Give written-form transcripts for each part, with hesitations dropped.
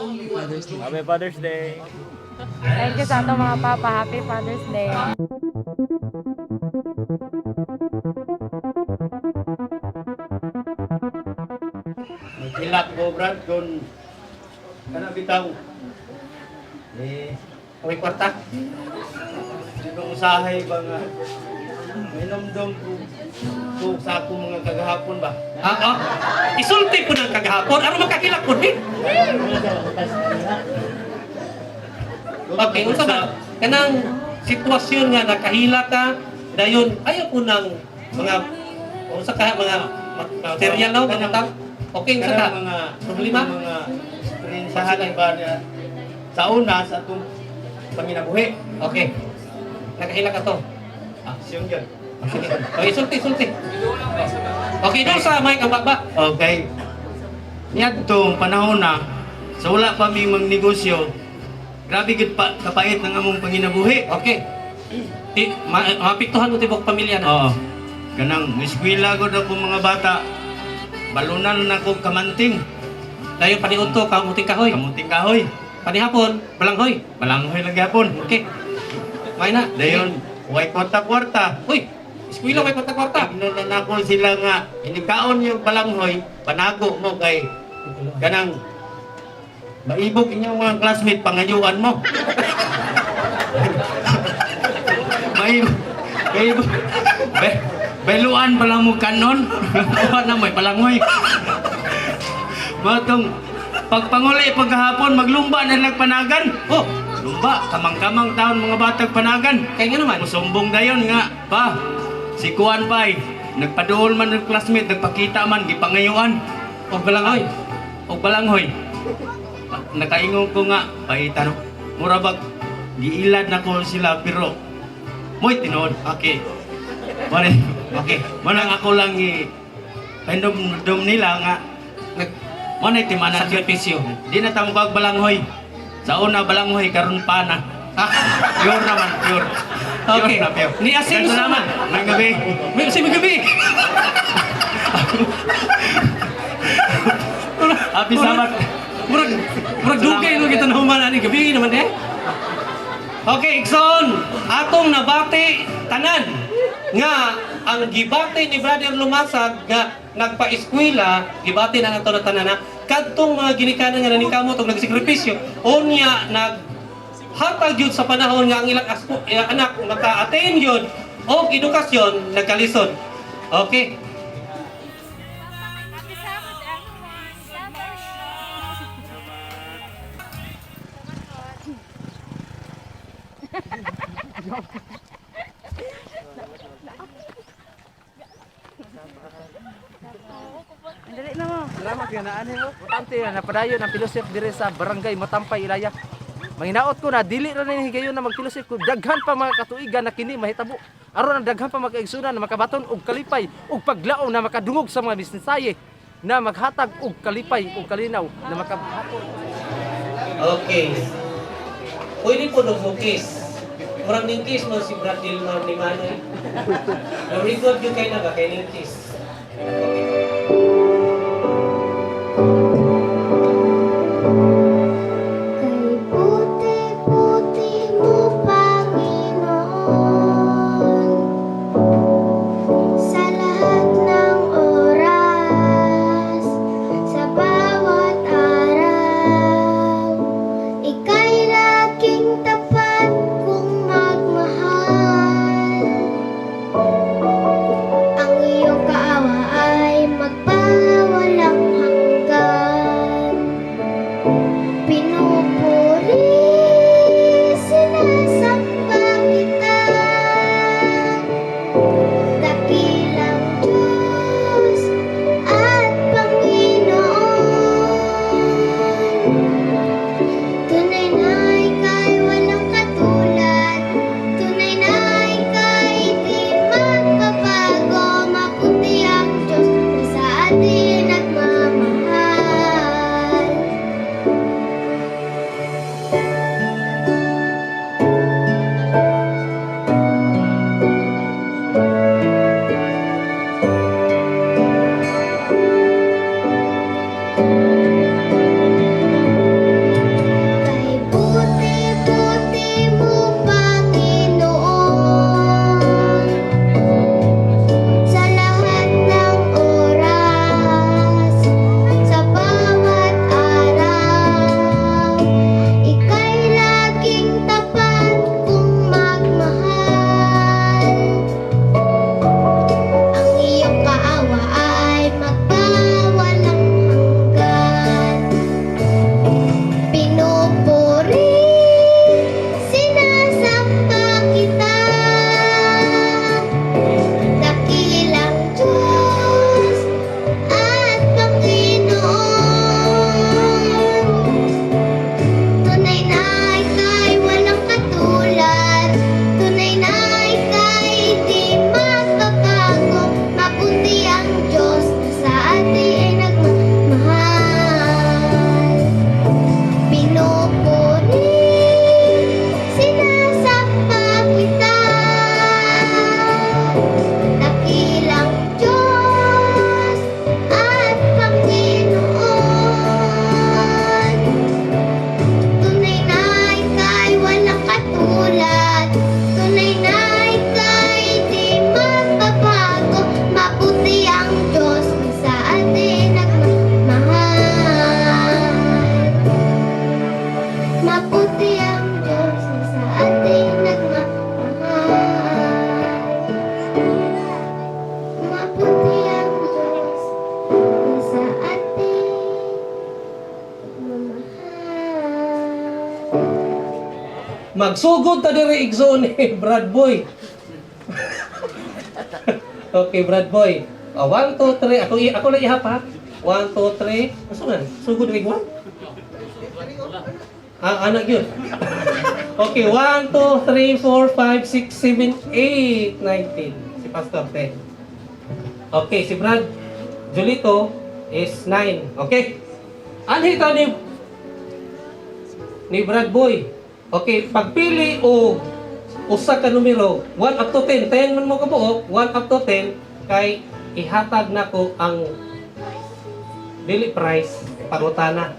Father's Day. Happy Father's Day. Thank you sa atong mga papa. Happy Father's Day. Magkilak ko, Brad, kung kana bitaw. Eh, May kwarta. sinong usahay ba nga mainumdum ko ko sa akong mga kagahapon ba? Ah, ah. Isulti po ng kagahapon. Ano makakilak po ni? Okay, unsa ba? Kanang sitwasyon nga nakahila ka, dayon ayaw po ng mga unsa ka mga material no, mga. Okay, unsa ka? Kanang mga Problema? Mga eksperiensyahan ba niya sa una sa atong panginabuhi. Okay. Nakahila ka to. Aksyon yun. Sige. Okay, sulti, sulti. Okay, doon sa mic ang baba. Okay. Niadtong panahon na sa wala pa mi magnegosyo, grabe gid pa kapait ng among panginabuhi. Okay. Di, maapektuhan mo tibok pamilya na. Oo. Kanang eskwela gud ako mga bata. Balunan na ko kamanting. Dayon paniudto kamuting kahoy. Kamuting kahoy. Panihapon, balanghoy. Balanghoy lang gyapon. Okay. May na. Dayon, way kwarta-kwarta. Uy, eskwela may kwarta-kwarta. Tignan na nako sila nga inikaon yung balanghoy, panago mo kay kanang maibog inyong mga classmate pangayuan mo. Maibog. Maibog. Be, beluan pala mo kanon. Wala na may balanghoy. Matong pagpanguli pagkahapon maglumba na nagpanagan. Oh, Lumba, kamang-kamang taon mga batag panagan. kaya nga naman. Musumbong dayon nga, pa. Si Kuan pa eh. Nagpaduol man ng classmate, nagpakita man, gipangayuan. Og balanghoy. Og balanghoy. Nakaingon ko nga, paita no. Mura bag, giilad na ko sila pero mo'y tinuod. Okay. Muna, Okay. manang ako lang i pandom nila nga Nag mo na timanan sakripisyo. Di na tamo balanghoy. Sa una balanghoy karon pa na. Pure naman, pure. Pure Okay. na, pure. Ni Asenso Salamat. man. Ngayong gabi. May si gabi. Happy Sabbath. Murag murag dugay no kita nahuman ani gabi naman eh. Okay, Ikson, atong nabati tanan nga ang gibati ni Brother Lumasag nga nagpa-eskwela, gibati na nato na tanan na kadtong mga ginikanan nga naningkamot og nagsakripisyo, unya nag hatag yun sa panahon nga ang ilang anak maka-attain yun og edukasyon nagkalisod. Okay. Happy Sabbath, everyone. Sabbath. Dali na mo. Salamat nga naan mo. Importante na napadayon ang fellowship dire sa Barangay Matampay Ilaya. Manginaot ko na dili ra ni higayon na mag-fellowship ko daghan pa mga katuigan na kini mahitabo. Aron ang daghan pa mga kaigsunan na makabaton og kalipay ug paglaom na makadungog sa mga bisnisaye na maghatag og kalipay ug kalinaw na makabaton. Okay. Pwede po nagmukis. Murag ningkis mo si Brad Dilmar ni Manoy. Na-record yun kayo na ba? Kay ningkis. Okay. Kay puti-puti mo, Panginoon, sa lahat ng oras, sa bawat araw, ika'y laging tapat kung magmahal. Ang iyong kaawa ay Magsugod ta diri, igsoon, ni Brad Boy. Okay, Brad Boy. Oh, 1, 2, 3. Ako lang ihap ha. 1, 2, 3. Asa man? Sugod rig 1? Ah, anak yun. Okay, 1, 2, 3, 4, 5, 6, 7, 8, 9, 10. Si Pastor, 10. Okay, si Brad Julito is 9. Okay. Anhi ta ni Brad Boy. Okay, pagpili og usa ka numero, 1 up to 10, 10 man mo kabuok, 1 up to 10 kay ihatag nako ang dili price pangutana.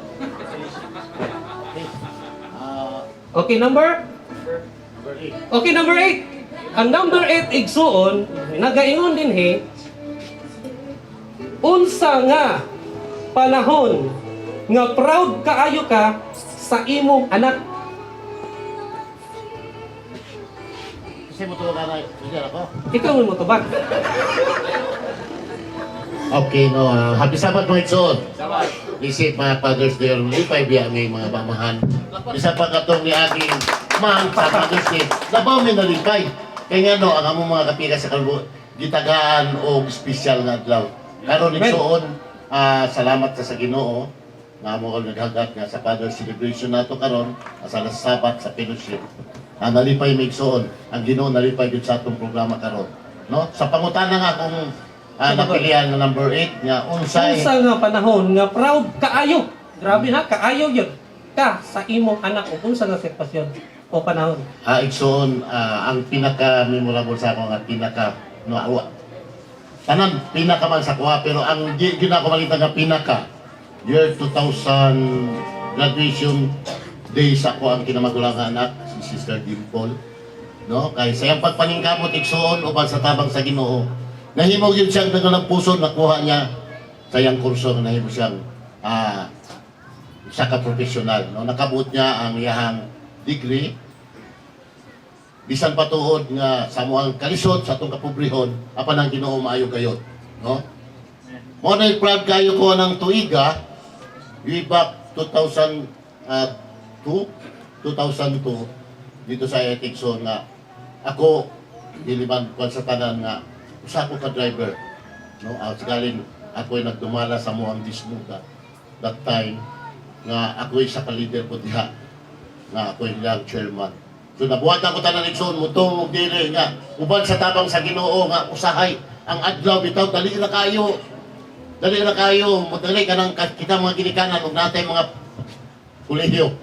Okay, number? Okay, number 8. Ang number 8, igsuon, nagaingon din he, unsa nga panahon nga proud kaayo ka sa imong anak? Kasi mo tulungan na, sige ako. Ikaw mo tubag. Okay, no. Happy Sabbath, mga igsoon. Isip mga Father's Day, lipay biya may mga pamahan. Isa pa katong ni aking mang sa Father's Day, labaw mi nalipay. Kaya nga no, ang among mga kapila sa kalbo, gitagaan og espesyal nga adlaw. Karon, igsoon, salamat sa Ginoo nga amo kang naghagat nga sa Father's celebration nato karon sa Sabat sa fellowship. Nalipay mi, igsoon, ang Ginoo nalipay gyud sa atong programa karon. No? Sa pangutana nga kung napilian nga number 8 nga unsay Unsa nga panahon nga proud kaayo? Grabe ha, kaayo yun. Ka sa imong anak o unsa nga sitwasyon o panahon? Igsoon, ang pinaka memorable sa ako nga pinaka no awa. Tanan pinaka man sa kuha, pero ang di gyud ako makita nga pinaka year 2000 graduation day sa ako ang kinamagulang nga anak si Sister Dimple, no, kay sa iyang pagpaningkamot, igsoon, uban sa tabang sa Ginoo, nahimo gyud siyang ng puso, nakuha niya sa iyang kurso nga nahimo siyang isa ka profesional, no. Nakabot niya ang iyahang degree bisan patuod nga sa amoang kalisod sa atong kapobrehon, apan ang Ginoo maayo gayod, no. Mo na proud kayo ko ng tuiga way back 2002 2002 dito sa Etikson nga ako dili man kwan sa tanan nga usa ko ka driver, no. Galing ako ay nagdumala sa amoang dismuka that time nga ako isa ka leader ko diha nga ako ilang chairman. So nabuhat ako tanan, igsoon, mutong og dili nga uban sa tabang sa Ginoo nga usahay ang adlaw bitaw dali na kayo. Dali na kayo, modali kanang kita mga ginikanan ug natay mga kolehiyo.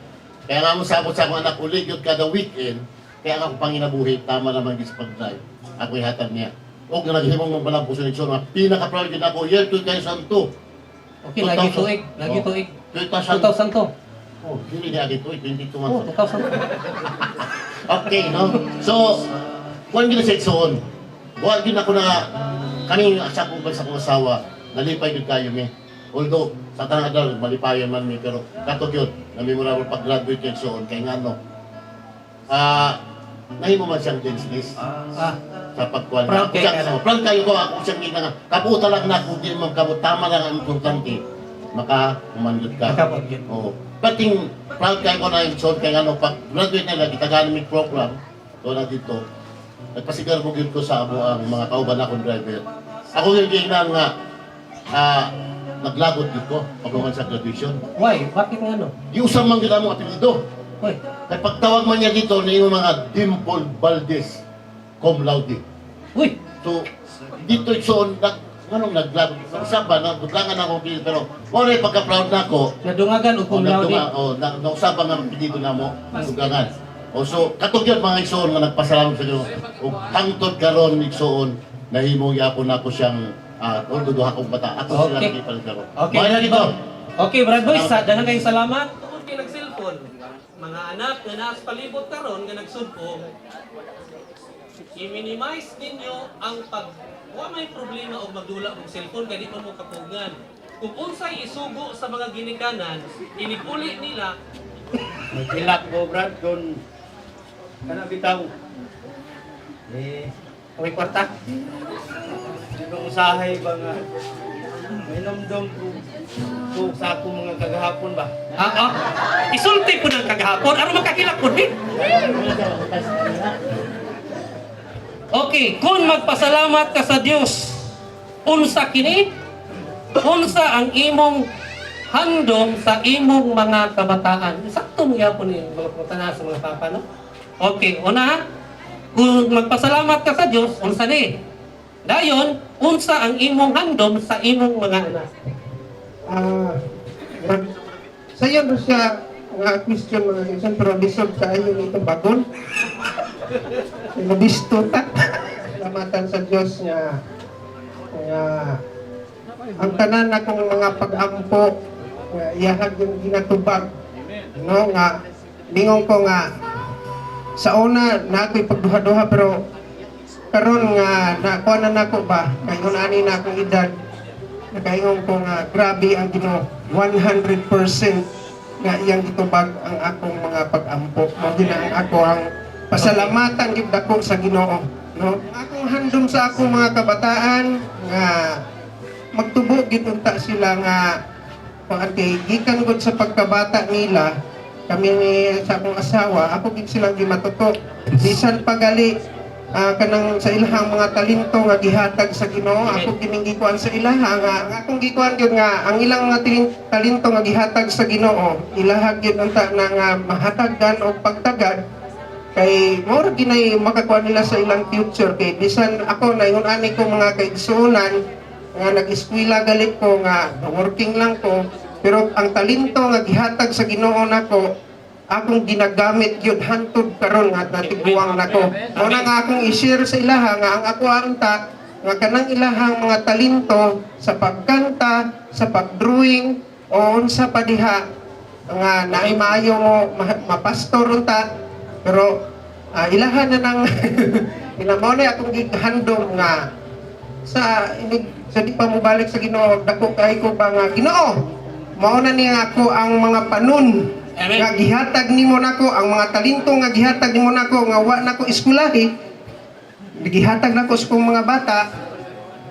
Kaya nga mo sabot sa akong anak uli gyud kada weekend, kaya nga akong panginabuhi tama naman gyud sa pag-drive. Ako ihatag niya. Og naghimong mong balang puso, igsoon, nga pinaka-proud gyud ako year 2002. Okay, lagi 2000. tuig, lagi Oh. tuig. 2000. 2002. Oh, dili niya agi tuig 22 Oh, months. 2002. Okay, no? So, kuan gyud sa igsoon. Wa gyud ako na kani sa akong sa akong asawa, nalipay gyud kayo mi. Although sa tanang adlaw malipayon man mi, pero kato gyud na memorable pag-graduate kay igsoon kay ngano. Nahimo man siyang dean's list sa pagkuan. Proud kay ka na. Oh, proud kayo ko ako siyang gina nga. Kabuta lang na kung di man kabut, tama lang ang importante. Maka kumandot ka. Makabot yun. Oo. Pating proud kayo ko na yung so kay ano pag graduate nila gitagaan mi program do na dito. Nagpasigar mo gyud ko sa amo ang mga kauban akong driver. Ako gyud giingnan nga naglagot gyud ko paghuman sa graduation. Why? Bakit nga no? Giusam man gyud among apelyido. Uy, Kay pagtawag man niya dito ni mga Dimple Valdez cum laude. Uy, So, dito igsoon, nganong naglagot? Nausap ba, nagudlangan ako, pero mo na pagka-proud na ako, nadungagan og cum laude. Oh, na, nausap nga ang apelyido na mo, dugangan. O so, katong yun mga igsoon nga nagpasalamat sa Ginoo. O hangtod karon igsoon, nahimong yapon ako siyang although duha kong bata. Ako sila Okay. nagipalit karon. Okay, Mao na Brad dito. Boy. Okay, Brad Boy, sa daghan kayong salamat. Tungod kay nag-cellphone, mga anak nga naas palibot karon nga nagsugpo, i-minimize ninyo ang pag wa may problema og magdula og cellphone kay di man mo kapugngan. Kung unsay isugo sa mga ginikanan, iniguli nila. Nagilak ko, Brad, kung kana bitaw. Eh, May kwarta. di ba usahay ba nga Mainumdum ko, ko sa akong mga kagahapon ba. Ah, ah. Isulti po ng kagahapon. Aron makahilak po ni. Okay, kung magpasalamat ka sa Dios, unsa kini? Unsa ang imong handom sa imong mga kabataan? Sakto mo gyapon ni mga pangutana sa mga papa, no? Okay, una, kung magpasalamat ka sa Dios, unsa ni? Dayon, unsa ang imong handom sa imong mga anak? Ah, sayo ro siya nga question, mga kaisan, pero lisod kaayo nito bagon. Nabisto ta. Salamatan sa Dios nga nga ang tanan akong mga pag-ampo nga iyahag yung ginatubag, no, nga ningon ko nga sa una na ako'y pagduha-duha, pero karon nga nakuha na nako ba kay ani na akong edad, nakaingon ko nga grabe ang Ginoo, 100% nga iyang gitubag ang akong mga pag-ampo. Mao gyud na ang ako ang pasalamatan gid dako sa Ginoo, no. Ang akong handom sa akong mga kabataan nga magtubo gid unta sila nga kuan kay gikan gud sa pagkabata nila kami ni sa akong asawa, ako gid silang gimatuto bisan pagali kanang sa ilahang mga talento nga gihatag sa Ginoo. Ako gining gikuan sa ilaha nga ang akong gikuan gyud nga ang ilang mga talento nga gihatag sa Ginoo, ilaha gyud unta na nga mahatagan og pagtagad kay mao ra ginay makakuha nila sa ilang future. Kay bisan ako naingon ani ko, mga kaigsuonan, nga nag-eskwela galit ko, nga working lang ko, pero ang talento nga gihatag sa Ginoo nako, akong ginagamit yun hantod karon nga natiguang nako. Mao na nga akong i-share sa ilaha nga ang ako ang ta nga kanang ilahang mga talento sa pagkanta, sa pagdrawing o unsa pa diha nga naay maayo mo mapastor unta, pero ilahan na nang ina. Mao na akong gihandom nga sa inig sa di pa mobalik sa Ginoo, dako kay ko ba nga Ginoo, mao na niya ako ang mga panon Amen. nga gihatag nimo nako, ang mga talento nga gihatag nimo nako nga wa nako eskwelahi, gihatag nako sa kong mga bata.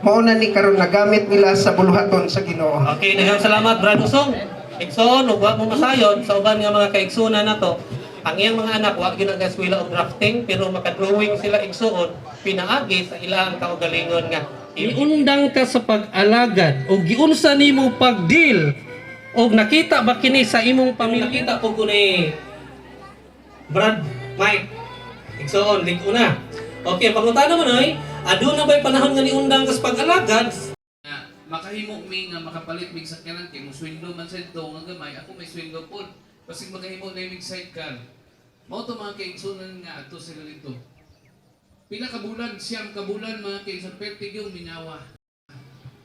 Mao na ni karon nagamit nila sa buluhaton sa Ginoo. Okay, daghang salamat, Brad Usong. Igsoon, ug wa mo masayon sa uban nga mga kaigsunan nato. Ang iyang mga anak wa gyud nag-eskwela og drafting, pero maka-drawing sila, igsuon, pinaagi sa ilang kaugalingon nga iundang ka sa pag-alagad o giunsa nimo pag-deal og nakita ba kini sa imong pamilya? Nakita po ko ni Brad Mike. Igsoon, lig una. Okay, pangutana mo noy, aduna ba'y panahon nga niundang ka sa pag-alagad? Nga makahimo mi nga makapalit mig sakyanan kay mo sweldo man sa dito nga gamay, ako may sweldo pod, basig makahimo na mig sidecar. Mao to, mga kaigsunan, nga adto sila dito pila ka bulan, 9 ka bulan, mga kaigsunan, perti gyud minawa.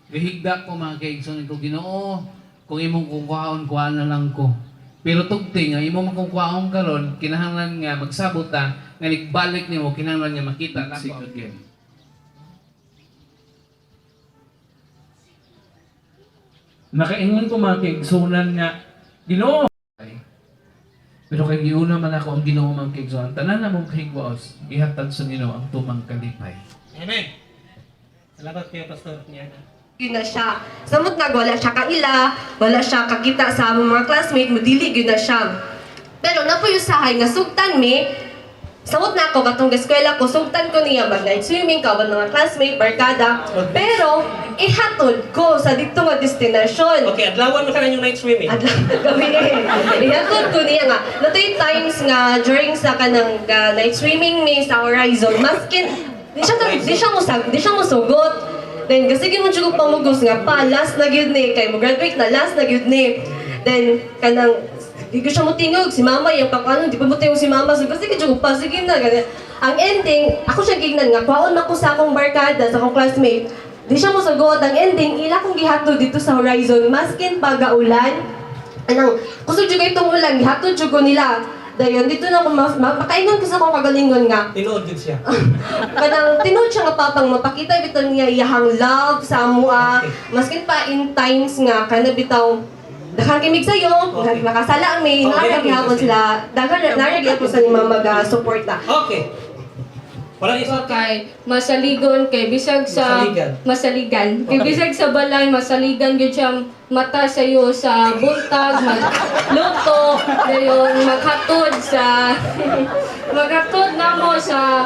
Gihigda ko, mga kaigsunan ko, Ginoo, kung imong kukuhaon, kuha na lang ko. Pero tugti nga imong makukuhaon karon, kinahanglan nga magsabot ta nga nigbalik nimo, kinahanglan nga makita nako again. Nakaingon ko, mga kaigsunan, nga Ginoo. Pero kay giuna man ako ang Ginoo, mga kaigsunan, tanan na mong kahigwaos, gihatag sa Ginoo ang tumang kalipay. Amen. Salamat kayo, Pastor Niana. Yun na siya. Samot nag wala siya kaila, wala siya kakita sa among mga classmate, mudili yun na siya. Pero napo yung sahay nga sugtan mi, samot na ako katong eskwela ko, sugtan ko niya mag night swimming, kauban mga classmate, barkada. Pero ihatod ko sa dito nga destinasyon. Okay, adlawan mo ka na yung night swimming. Adlaw gabi eh. Ihatod ko niya nga. Natoy times nga during sa kanang night swimming mi sa Horizon, maskin di siya musugot. Then kasi mo jud ko pamugos nga pa last na gyud ni kay mo graduate na, last na gyud ni. Then kanang di ko siya motingog si mama yung pag ano, di pa mo tingog si mama, so kasi jud ko pa sige na ganyan. Ang ending, ako siya gignan nga kwaon ako sa akong barkada, sa akong classmate. Di siya mosugot. Ang ending, ila kong gihatod dito sa Horizon maskin pagaulan. Anang kusog jud kay itong ulan, gihatod jud ko nila. Dayon dito na ako makaingon ko sa akong kagalingon nga Tinuod din siya. Kanang tinuod siya nga papang mapakita bitaw niya iyahang love sa amoa maskin pa in times nga kana bitaw daghan kay mig sayo, nakasala mi, Okay. naa gihapon sila, daghan naa gihapon sa ni mama ga suporta. Okay. Wala isa. Kay masaligon kay bisag sa Masaligan. Masaligan. Kay bisag sa balay masaligan gyud siya mata sayo sa buntag magluto dayon maghatod sa maghatod namo sa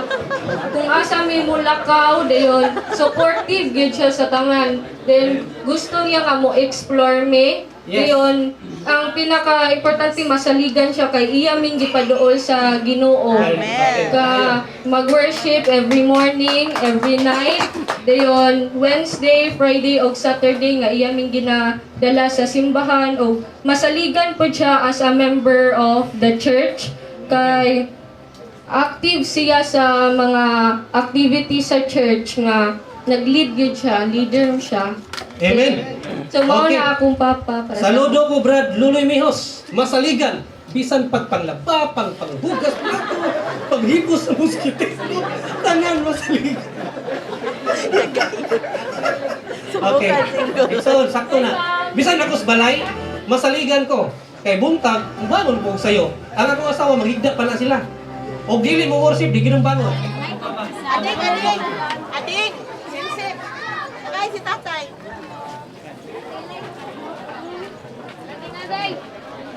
kung asa mi mulakaw, dayon supportive gyud siya sa tanan, then gusto niya nga mo explore mi. Dayon ang pinaka importante masaligan siya kay iya ming gipaduol sa Ginoo ka mag-worship every morning, every night. Dayon Wednesday, Friday og Saturday nga iya ming ginadala sa simbahan og masaligan po siya as a member of the church kay active siya sa mga activity sa church nga nag-lead gyud siya, leader siya. Amen. So mao Okay. na akong papa para sa Saludo ko, Brad Luloy Mihos. Masaligan. Bisan pagpanglaba, pangpanghugas plato, paghipos sa mosquitero, tanan masaligan. Okay. So, sakto na. Bisan ako sa balay, masaligan ko. Kay buntag, bangon ko sayo. Ang akong asawa, maghigda pa na sila. O dili mo worship, di ginong bangon. Ading, ading! Ading! Sinsip! Sakay si tatay!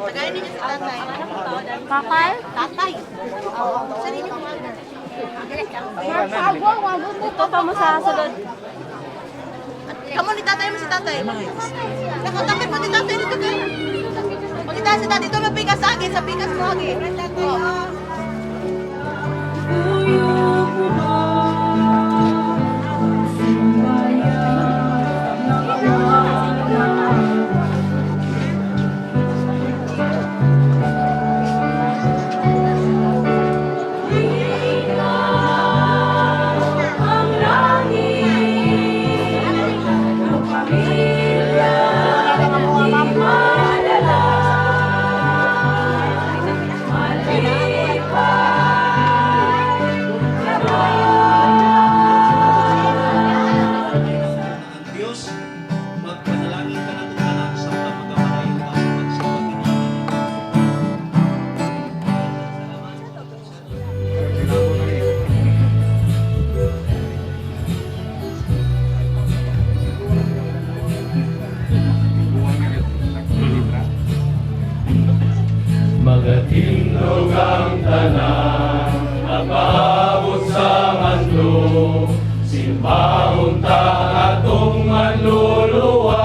Sakay ninyo si tatay. Kakay? Tatay! Sa ninyo ang Ito pa mo sa sulod. Kamu ni tatay mo si tatay. Nakatapit mo ni tatay dito ka. Pagkita si tatay dito mapikas sa akin, sa pikas mo agi. Oh. Ang Diyos, magpanalangin ka na tanan sa pagpapagawa ang pagsipat. Magatindog ang tanan, napaabot sa mando, simbahon ta atong manluluwas.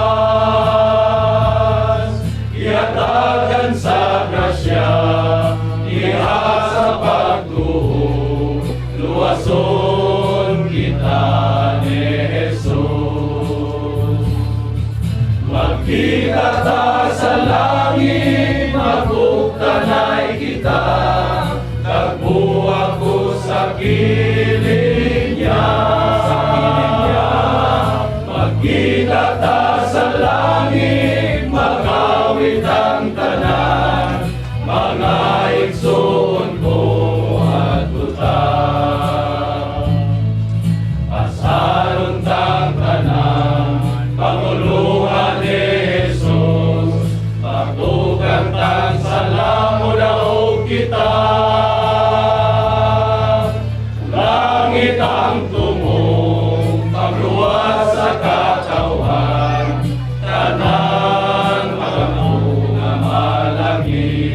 Iatagan sa grasya, iha sa pagtuo, luwason kita ni Jesus. Magkita ta sa langit, magugtanay kita, tagbuwa ko sa kilid niya. Sa kilid niya. Magkita ta sa langit, magawit ang tanan, mga igsoon ko at utang. Pasaron tang tanan, panguluhan ni Jesus, pagtukan tang salamo daw kita. Langit ang tumong, pagluwas sa katawan, tanan magampo nga malangit.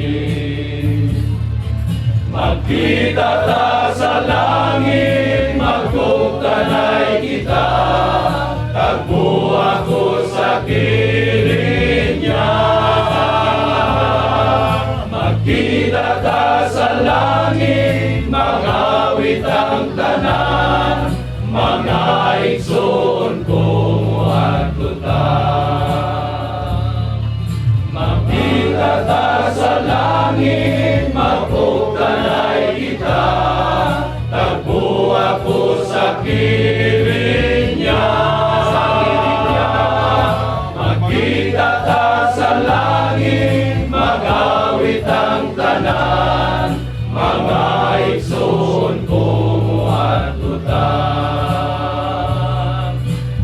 Magkita ta sa langit, magkugtanay kita, tagbuwa ko sa kilid niya. Magkita ta sa langit, magawit ang tanan, mga igsoon ko at utang. Magkita ta sa langit, magkugtanay kita, tagbuwa ko sa kilid niya. Sa kilid niya. Magkita ta sa langit, magawit ang tanan, mga igsoon ko at utang.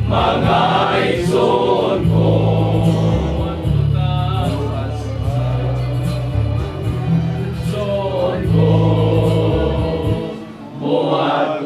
Mga igsoon ko at utang. Igsoon ko at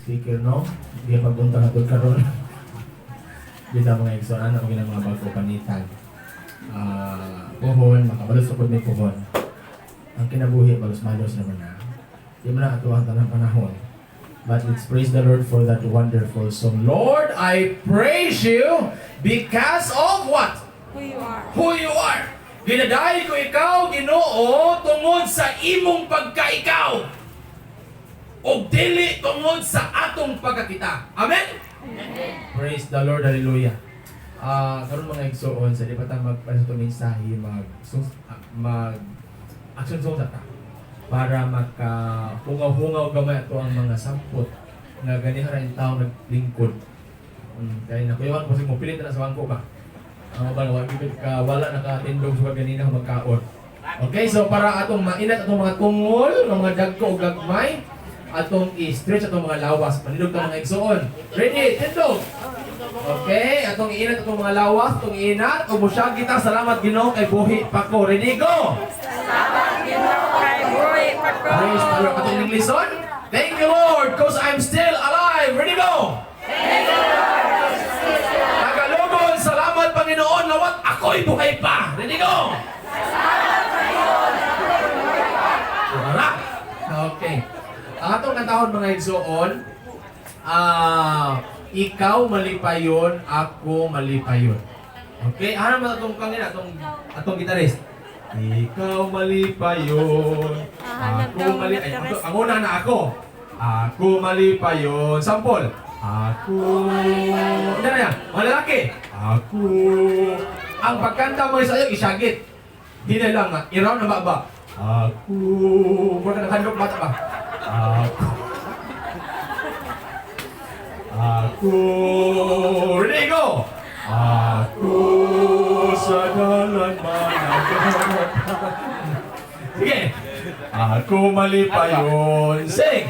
Speaker, no? Di pagbunta na karon. Dito mga igsoon, ano ang mga bago panitan. Puhon, makabalos sa may puhon. Ang kinabuhi, balos-malos naman na. Di mo na atuang tanang panahon. But let's praise the Lord for that wonderful song. Lord, I praise you because of what? Who you are. Who you are. Ginadayon ko ikaw, Ginoo, tungod sa imong pagkaikaw. O dili tungod sa atong pagkakita. Amen? Praise the Lord, hallelujah. Karon mga igsoon, sa di pa ta magpa sa mensahe, mag action song sa ta para maka hungaw-hungaw gamay ato ang mga sampot nga ganiha ra in tao naglingkod. Kaya nakuyawan ko mo pilit na sa bangko ba. Ang ba wala ka wala nakatindog sa ganina magkaon. Okay, so para atong mainat atong mga tungol, nga mga dagko o gagmay, atong i-stretch atong mga lawas. Panindog ta mga igsoon. Ready? Tindog! Okay, atong iinat atong mga lawas, atong iinat, ug musyag kita, salamat Ginoo kay buhi pa ko. Ready, go! Salamat Ginoo kay buhi pa ko. Praise the Lord. Atong Ingleson. Thank you, Lord, 'cause I'm still alive. Ready, go! Thank you, Lord. Tagalogon, salamat Panginoon, nawat ako'y buhay pa. Ready, go! Salamat Panginoon. Wala. Okay. Ang atong kantahon mga igsoon, ikaw malipayon, ako malipayon. Okay, ano man atong kangina, atong gitarist. Ikaw malipayon, ako mali ay, ako, ang una na ako. Ako malipayon. Sample. Ako. Hindi na yan. Mga lalaki. Ako. Ang pagkanta mo sa iyo, isyagit. Hindi lang, i-round na ba ba? Ako. Mura ka naghandok bata ba? Ako. Ako. Ready, go! Ako sa dalan managawa. Sige. Ako malipayon. Sing!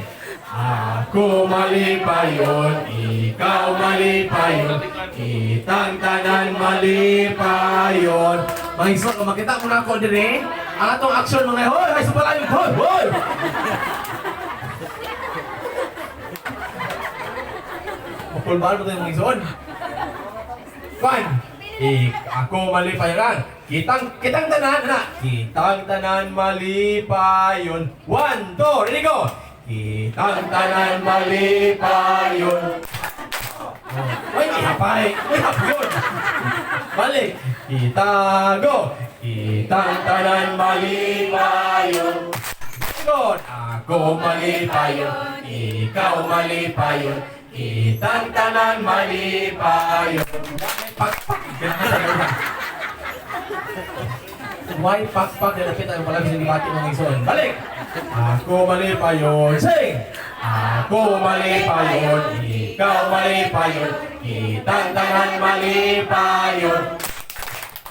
Ako malipayon, ikaw malipayon, kitang tanan malipayon. Mga igsoon, kung makita mo na ako dire, ang atong action mga hoy, ay sa palayo, hoy, hoy! Mapulbaan mo tayo mga igsoon. Fine. Ako malipayon. Kitang tanan, na. Kitang tanan malipayon. One, two, ready, go! Kitang tanan malipayon. Oh. Ay, ihapay. Ay, hapyon. Balik. Kita, go! Kitang tanan malipayon. Good. Ako malipayon, ikaw malipayon, kitang tanan malipayon. Pakpak. Why pakpak? Nalapit ang palagi sa debate mga igsoon. Balik! Ako malipayon. Sing! Ako malipayon, ikaw malipayon, kitang tanan malipayon.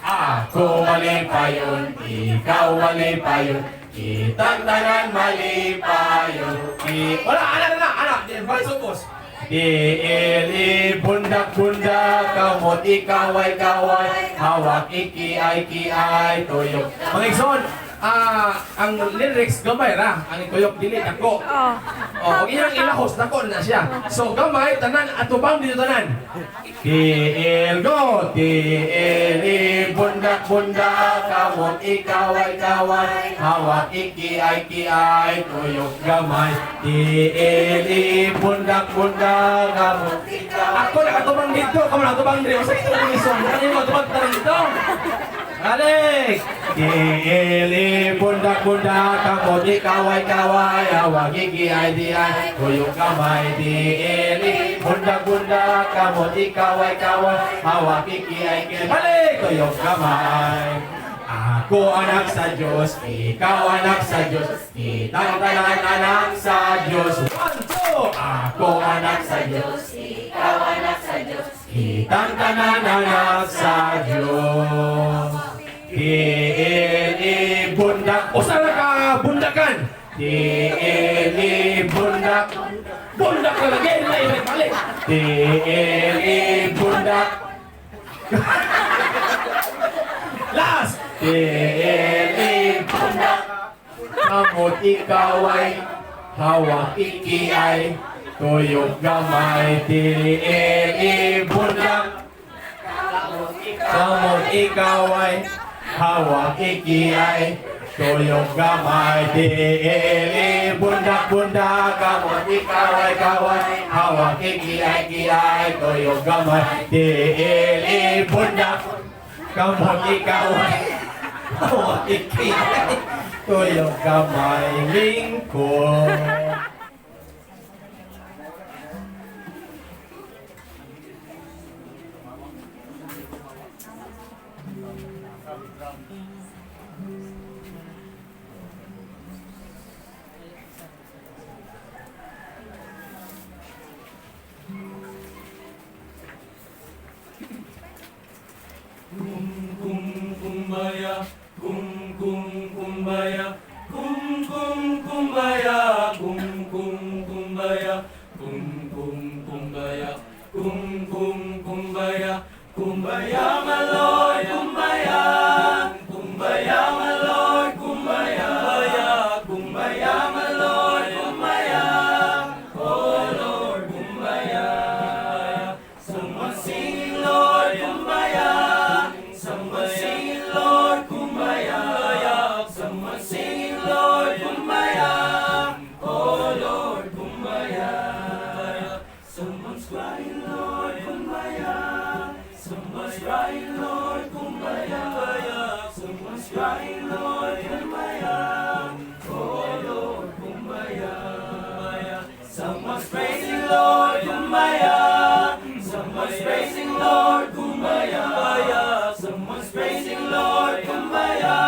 Ako malipayon, ikaw malipayon, kitang tanan malipayon. Wala, ana na, ana, di, balik supos. Di, bundak, bundak, kamot, ikaw ay kaway, hawak, iki, ay, ki, ay, tuyok. Mga igsoon, ang lyrics gamay ra, ang tuyok dili dako. Oh, iyang ilahos dako na siya. So gamay tanan atubang dito tanan. Tiil go, tiil bundak bundak kamot ikaw ay kaway, hawak iki ay ki ay tuyok gamay. Tiil bundak bundak kamot ikaw. Ako nakatubang dito, kamo nakatubang diri. Usa ito ang ison. Kani mo tubang tanan dito. Balik! Tiil bundak bundak kamot ikaw ay kaway, hawak iki ay di ay tuyok gamay. Tiil bundak bundak kamot ikaw ay kaway, hawak iki ay ki. Balik! Tuyok gamay. Ako anak sa Diyos, ikaw anak sa Diyos, kitang tanan anak sa Diyos. One, two! Ako anak sa Diyos, Ikaw anak sa Diyos. kitang tanan anak sa Diyos. Tiil bundak. Usa na ka bundakan. Tiil bundak. Bundak na lagi. Balik, balik. Tiil bundak. Last. Tiil bundak. Kamot ikaw ay hawak iki ay Tuyok gamay, tiil ibundak. Kamot ikaw ay hawak ikiay. Tuyok gamay, tiil ibundak-bundak. Kamot ikaw ay kaway, hawak ikiay kiay. Tuyok gamay, tiil ibundak. Kamot ikaw ay hawak ikiay. Tuyok gamay, lingkod. Kum kum kumbaya, kum kum kumbaya, kum kum kumbaya, kum kum kumbaya, kum kum kumbaya, kum kum kumbaya, kumbaya my Lord, kumbaya, kumbaya my Lord, kumbaya, kumbaya my Lord, kumbaya, oh Lord, kumbaya. Someone singing Lord, kumbaya. Someone singing Lord, kumbaya. Someone singing Lord, kumbaya. Oh Lord, kumbaya. Someone's crying, Lord, kumbaya. Someone's crying, Lord, kumbaya. Someone's crying, Lord, kumbaya. Oh Lord, kumbaya. Someone's praising Lord, kumbaya. Someone's praising Lord, kumbaya. Someone's praising Lord, kumbaya.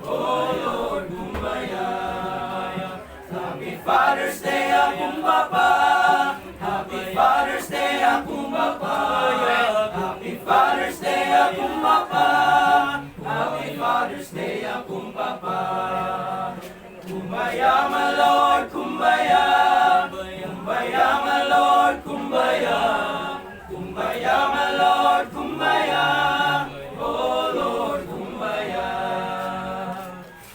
Oh Lord, kumbaya. Happy Father's Day, akong papa. Happy Father's Day, akong papa. Happy Father's Day, akong papa. Happy Father's Day, akong papa. Kumbaya, my Lord, kumbaya. Kumbaya, my Lord, kumbaya. Kumbaya, my Lord, kumbaya. Oh Lord, kumbaya.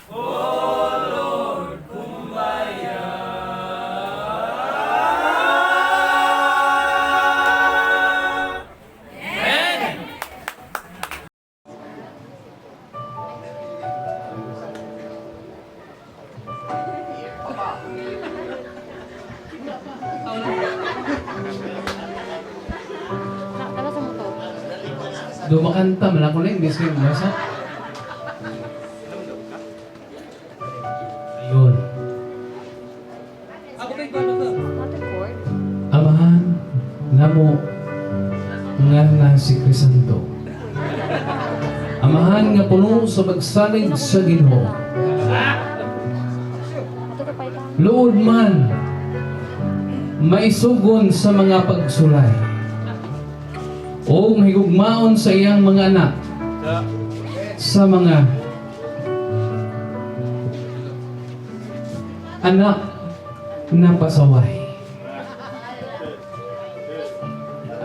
Oh Lord, kumbaya. Tala sa motor. Dumakanta man ako na imbis kayo masa. Ayun. Ako ba yung ka? Natin cord. Amahan namo nga na si Crisanto. Amahan nga puno sa pagsalig sa Ginoo. Ato ka pa itang. Luod man maisugon sa mga pagsulay o mahigugmaon sa iyang mga anak, sa mga anak na pasaway.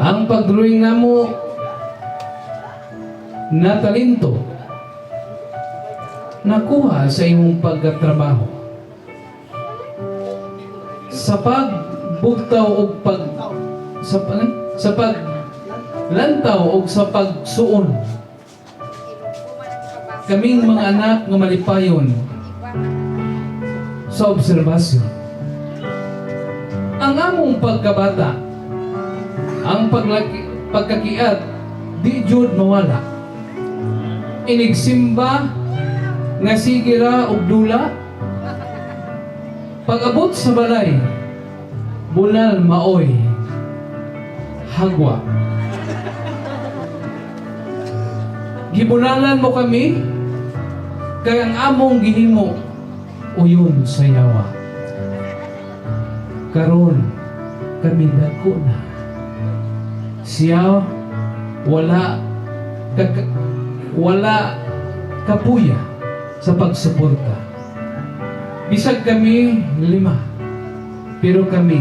Ang pag-drawing namo na talento nakuha sa imong pagkatrabaho sa pagbugtaw og pag sa ano? Sa paglantaw og sa pagsuon, kaming mga anak nga malipayon sa obserbasyon. Ang among pagkabata, ang paglaki, pagkakiat, di jud mawala. Inigsimba nga sige ra og dula, pag-abot sa balay, bunal maoy hagwa. Gibunalan mo kami kay ang among gihimo uyon sa yawa. Karon kami dako na. Siya wala kapuya sa pagsuporta. Bisag kami lima, pero kami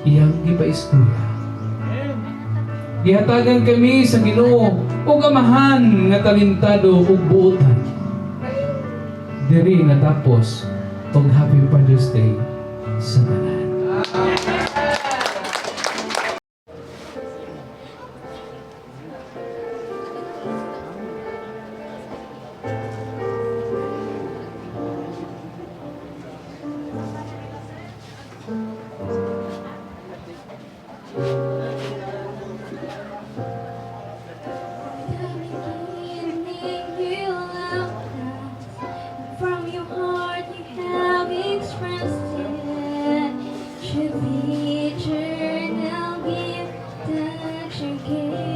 iyang gipaeskwela. Gihatagan kami sa Ginoo og amahan nga talentado ug buotan. Diri natapos og Happy Father's Day sa tanan. Beginning you loved us, and from your heart you have expressed it. Should be eternal gift that you gave.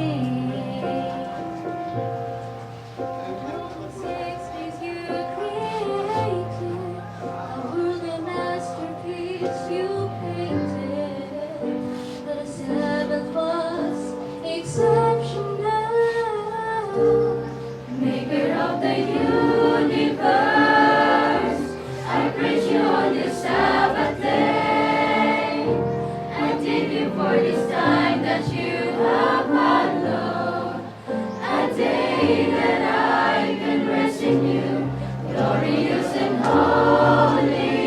6 days you created, a world a masterpiece you painted. The seventh was exceptional. Maker of the universe, I praise you on this Sabbath day. I thank you for this time that you have allowed, a day that I can rest in you, glorious and holy.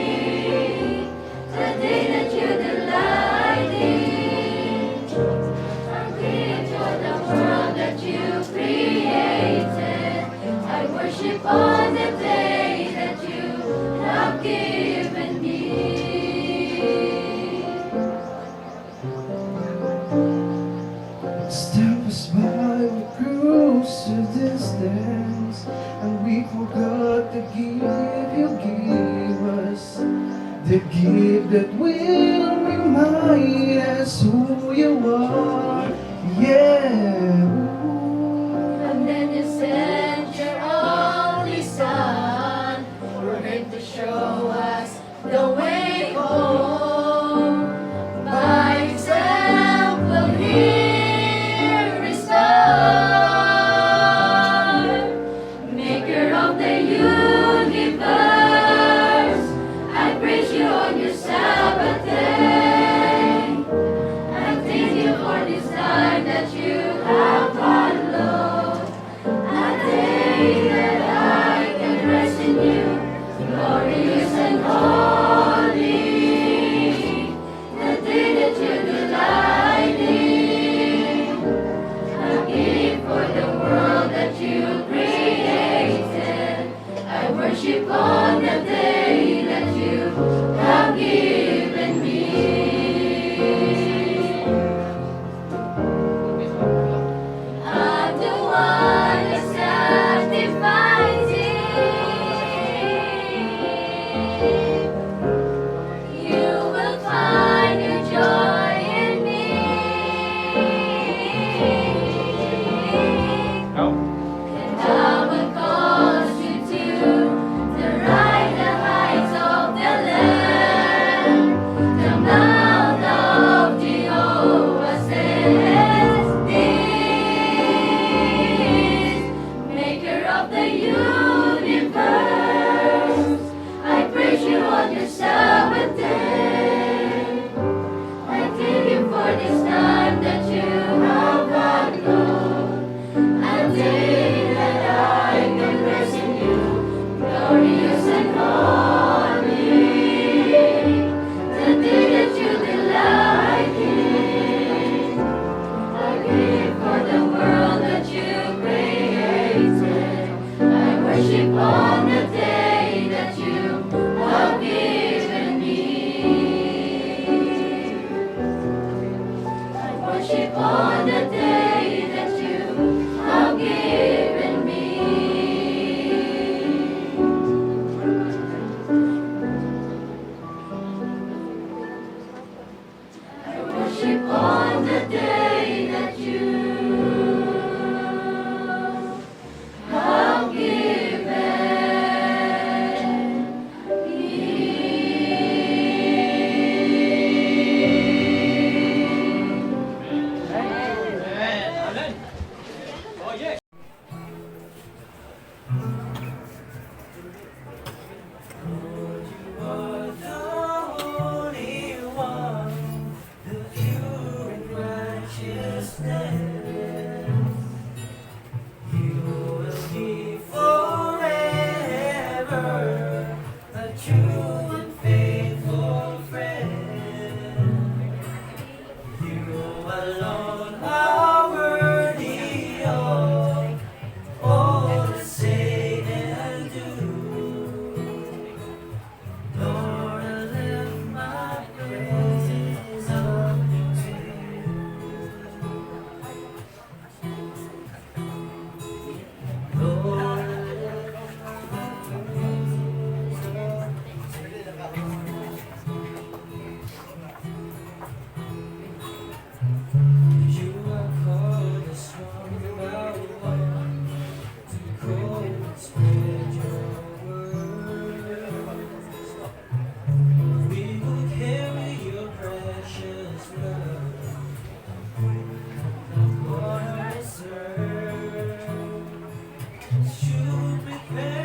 The day that you delight in. I give to the world that you created. I worship on the day that you have given me. As time passed by, we grew so distance, and we forgot the gift you gave us. The gift that will remind us who you are. Yeah. And then you sent your only son for him to show us the way home. By example, he restored. Maker of the universe, I praise you on your Sabbath day. I thank you for this time that you have allowed, a day that I can rest in you, glorious and holy. The day that you delight in, a gift for the world that you created. I worship on the day that you have given me. I'm the one that sanctifies it. You will find your joy in me. And I will cause you to the There